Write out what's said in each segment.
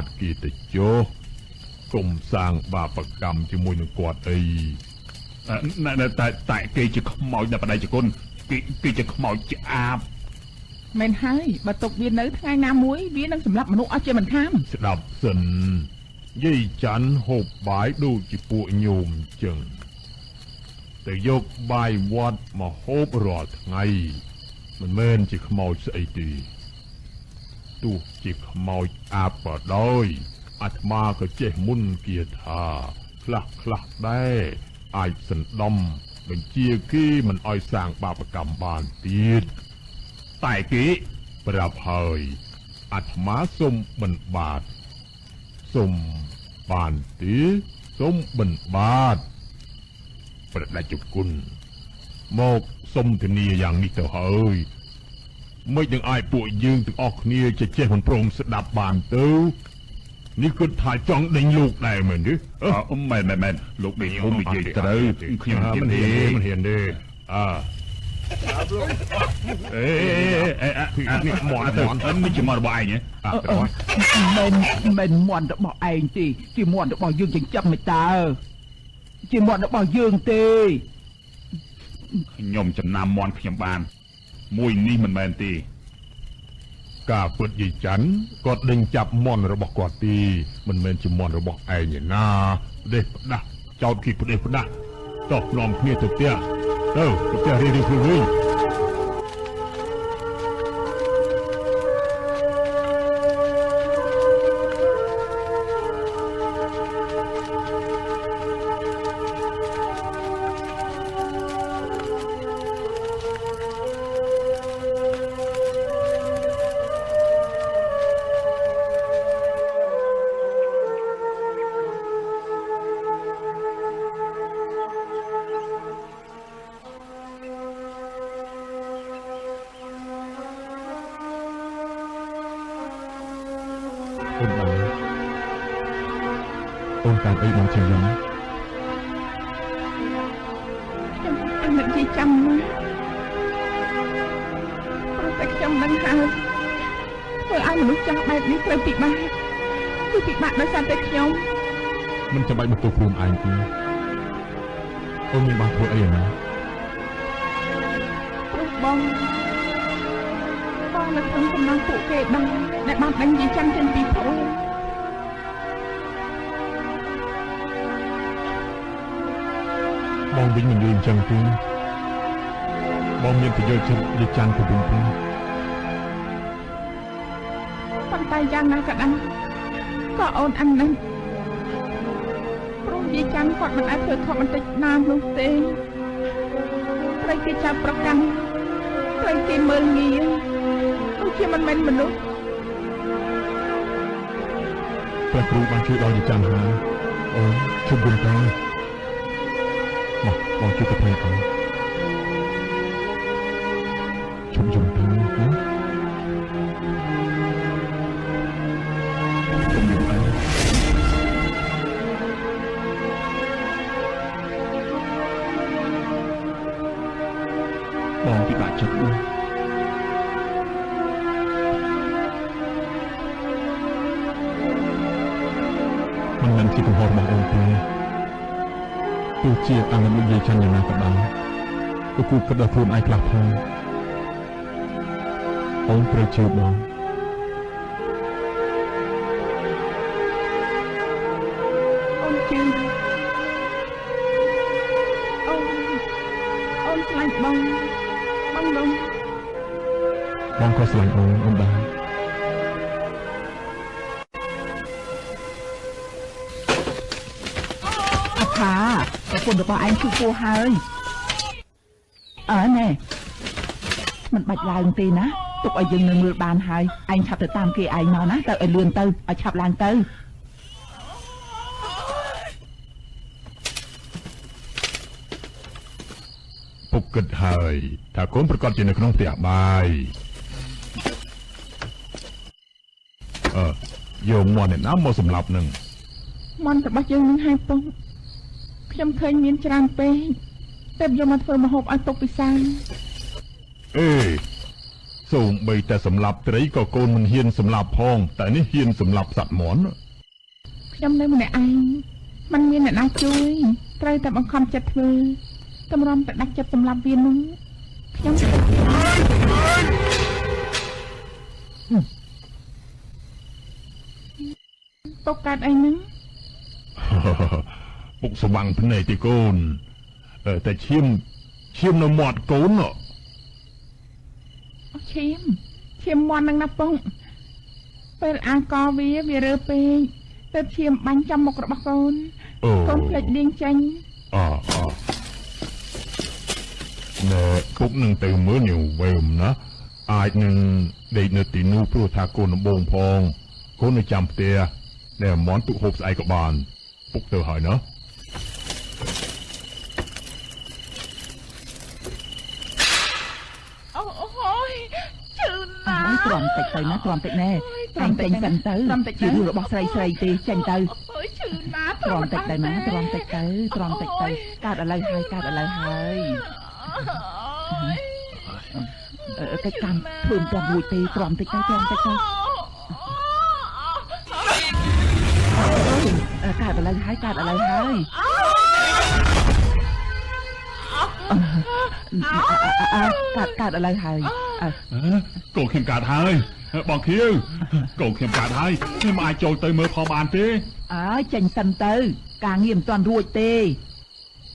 តគេទៅចុះកុំសាងបាបកម្មជាមួយនឹងគាត់អី តែតែគេជាខ្មោចដល់បដិជគុណគេគេជាខ្មោចជាអាប មែនហើយបើទុកវានៅថ្ងៃណាមួយវានឹងសម្លាប់មនុស្សអស់ជាមិនខាន ស្ដាប់សិនយាយច័ន្ទហូបបាយដូចជាពួកញោមចឹងទៅយកបាយវត្តមកហូបរាល់ថ្ងៃមិនមែនជាខ្មោចស្អីទេទោះជាខ្មោចអាបក៏ដោយអាត្មាក៏ចេះមុនគាថាខ្លះខ្លះដែរអាចសណ្ដំបញ្ជាគេមិនអោយសាងបាបកម្មបានទៀត តែគេ ប្រាប់ហើយអាត្មាសុំមិនបាទសុំបានទេសុំមិនបាទព្រះតេជគុណមកសុំធានាយ៉ាងនេះទៅហើយមិននឹងឲ្យពួកយើងទាំងអស់គ្នាចេះមិនព្រមស្ដាប់បានទៅនេះគិតថាចង់ដេញលោកដែរមែនទេ អឺមែនមែនមែនលោកដេញធំនិយាយត្រូវខ្ញុំ មិនហ៊ានទេមិនហ៊ានទេអើ អេអេអេ នេះមន់ ទៅនេះជាមន់របស់ឯងហ៎ អើ មិនមិនមន់របស់ឯងទេជាមន់របស់យើងចិញ្ចឹមមិនតើជាមន់របស់យើងទេ ខ្ញុំចំណាំមន់ខ្ញុំបាន មួយនេះមិនមែនទេ ការពិតយាយច័ន្ទគាត់ដេញចាប់មន់របស់គាត់ទីមិនមែនជាមន់របស់ឯងឯណាផ្ដេសផ្ដាស់ចោតគេផ្ដេសផ្ដាស់តោះនាំគ្នាទៅផ្ទះទៅទៅផ្ទះរៀងៗខ្លួនវិញ អូនដែរអូនតាមអីបានជាយ៉ាង ខ្ញុំអាណិតយាយចាំណាស់ព្រោះតែខ្ញុំដឹងហើយធ្វើឲ្យមនុស្សចាស់បែបនេះត្រូវពិបាកគឺពិបាកដោយសារតែខ្ញុំ មិនចាំបាច់មកទោសខ្លួនឯងទេអូនមានបានធ្វើអីឯណា ព្រោះបងបងនៅក្នុងចំណោមពួកគេដែរដែលបានដេញយាយចាំចេញពីភូមិ បងវិញមិនយល់អញ្ចឹងទេបងមានប្រយោជន៍ចិត្តយាយច័ន្ទទៅវិញទេ ប៉ុន្តែយ៉ាងណាក៏ដោយក៏អូនអាណិតព្រោះយាយចាំគាត់មិនអាចធ្វើខុសបន្តិចណានោះទេត្រូវគេចាប់ប្រកាន់ត្រូវគេមើលងាយដូចជាមិនមែនមនុស្ស ព្រះគ្រូបានជួយដល់យាយច័ន្ទហើយអូនជុំវិញទៅមកបងជួយទៅផ្នែកអូនជុំជុំទៅណា ខ្ញុំយល់អីបងពិបាកចិត្តណាស់ មិនមែនជាកំហុសរបស់អូនទេទោះជាអាណិតលោកយាយច័ន្ទយ៉ាងណាក៏ដោយក៏គួរគិតដល់ខ្លួនឯងខ្លះផងអូនត្រូវជឿបង អូនជឿអូនអូនស្លាញ់បងបងលំ បងក៏ស្រឡាញ់អូនអូនដែរ អថាប្រពន្ធរបស់ឯងឈឺពោះហើយអើណែមិនបាច់ឡើងទេណាទុកឲ្យយើងនៅមើលបានហើយឯងឆាប់ទៅតាមគេឯងមកណាទៅឲ្យលឿនទៅឲ្យឆាប់ឡើងទៅ ពុកគិតហើយថាកូនប្រកាសជានៅក្នុងផ្ទះបាយអឺយកមាន់អ្នកណាមកសម្លាប់នឹង មន់របស់យើងនឹងហើយពុកខ្ញុំឃើញមានច្រើនពេកតែយកមកធ្វើម្ហូបឲ្យពុកពិសា អេ សូម្បីតែសម្លាប់ត្រីក៏កូនមិនហ៊ានសម្លាប់ផងតែនេះហ៊ានសម្លាប់សត្វមាន់ ខ្ញុំនៅម្នាក់ឯងมันមានអ្នកណាជួយត្រូវតែបង្ខំចិត្តធ្វើតម្រាំតែដាច់ចិត្តសម្លាប់វានោះខ្ញុំពុកកើតអីហ្នឹង ពុកស្វាំងភ្នែកទេកូនតែឈាមឈាមនៅមាត់កូន អូឈាមឈាមមាត់នឹងណាពុកពេលអាកវាវារើពេកទៅឈាមបាញ់ចំមុខរបស់កូនកូនភ្លេចលាងចេញ អណែពុកនឹងទៅមើលញវែមណាអាចនឹងដេកនៅទីនោះព្រោះថាកូនដំបងផងកូននៅចាំផ្ទះណែមន់ទុកហូបស្អែកក៏បានពុកទៅហើយណា អូអូយជឿណា ស់ទ្រាំតិចទៅណាទ្រាំតិចណែទ្រាំតិចសិនទៅជារឿងរបស់ស្រីស្រីទេចេញទៅ អូយជឿណាស់ ទ្រាំតិចទៅណាទ្រាំតិចទៅទ្រាំតិចទៅកើតឥឡូវហើយកើតឥឡូវហើយកិច្ចកម្មធ្វើមិនទាន់រួចទេទ្រាំតិចទៅទ្រាំតិចទៅកើតឥឡូវហើយកើតឥឡូវហើយកើតកើតឥឡូវហើយក ូនខ្ញុំកើតហើយបងខៀវកូនខ្ញុំកើតហើយខ្ញុំអាចចូលទៅមើលផងបានទេ អើចេញសិនទៅការងារមិនទាន់រួចទេ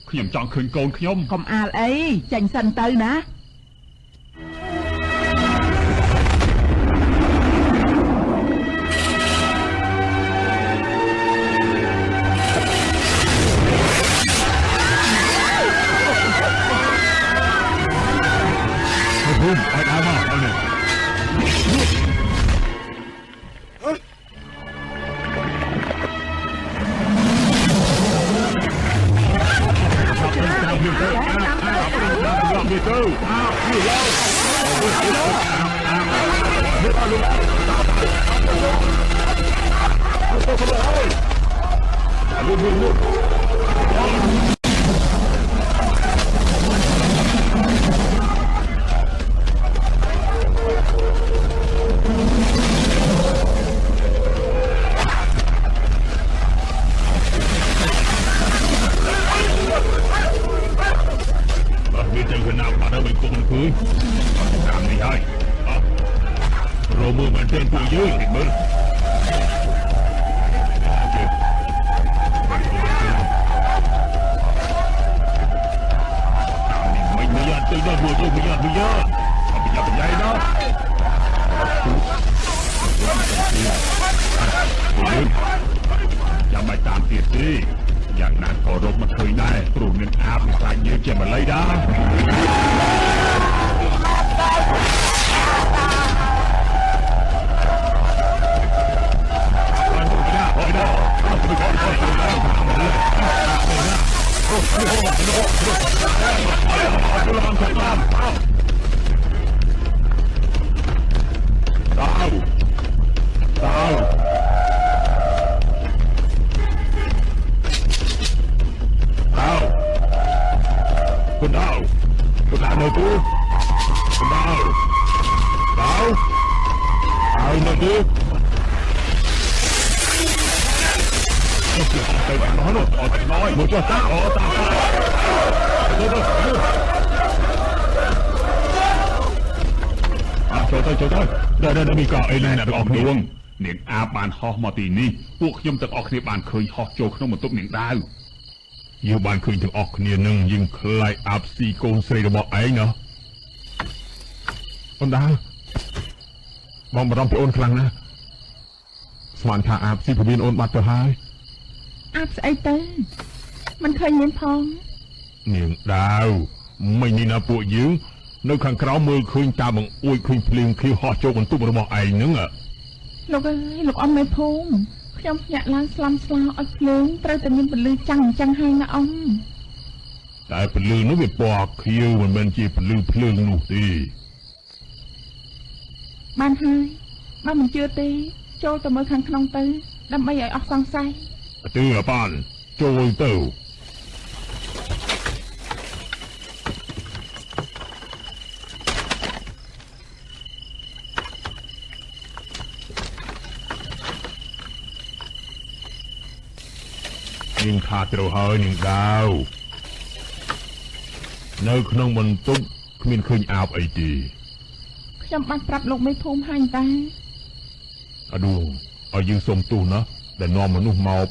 ខ្ញុំចង់ឃើញកូនខ្ញុំ កុំអាលអីចេញសិនទៅណា ភូមិឲ្យដើរមកអត់នេះ វាទៅកណាបាត់ហើយមិនគុំមិនឃើញតាមនេះហើយអត់រមើលមែនទេពួកយើងគេមើលតាមនេះមិនមានទៅដល់ពួកយើងមិនមានអត់ប្រយ័ត្នប្រយែងណាពួកយើងចាំបាច់តាមទៀតទេយ៉ាងណាក៏រកមកឃើញដែរព្រោះនឹងអាបខ្លាចយើងជាម្ល៉េះដែរ កណ្ដៅកណ្ដៅនៅទីកណ្ដៅដៅហើយនៅទីទៅដល់នោះអត់ទៅណយមកចុះតាអូតាទៅទៅអត់ចូលទៅចូលទៅដល់មានក៏អីណែអ្នកទាំងអស់គ្នា នាងអាបបានហោះមកទីនេះពួកខ្ញុំទាំងអស់គ្នាបានឃើញហោះចូលក្នុងបន្ទប់នាងដាវ យើងបានឃើញទាំងអស់គ្នានឹងយើងខ្លាចអាប់ស៊ីកូនស្រីរបស់ឯងណាអូនដាបងបារម្ភពីអូនខ្លាំងណាស់ស្មានថាអាប់ស៊ីពវៀនអូនបាត់ទៅហើយ អាប់ស្អីទៅមិនឃើញមានផង នាងដាវមិននេះណាពួកយើងនៅខាងក្រៅមើលឃើញតាបង្អួចឃើញភ្លៀងខៀវហោះចូលបន្ទប់របស់ឯងនឹង លោកអើយលោកអ៊ំមេភូមិខ្ញុំភ្ញាក់ឡើងស្លំស្លោឲ្យភ្លើងត្រូវតែមានពន្លឺចាំងអញ្ចឹងហើយណាអ៊ំ តែពន្លឺនោះវាពណ៌ខៀវមិនមែនជាពន្លឺភ្លើងនោះទេ បានហើយបើមិនជឿទេចូលទៅមើលខាងក្នុងទៅដើម្បីឲ្យអស់សង្ស័យ ទៅបានចូលទៅ នាងថាត្រូវហើយនាងដាវនៅក្នុងបន្ទប់គ្មានឃើញអាបអីទេ ខ្ញុំបានប្រាប់លោកមេភូមិហើយតែ អាដួងឲ្យយើងសុំទោសណាដែលនាំមនុស្សមក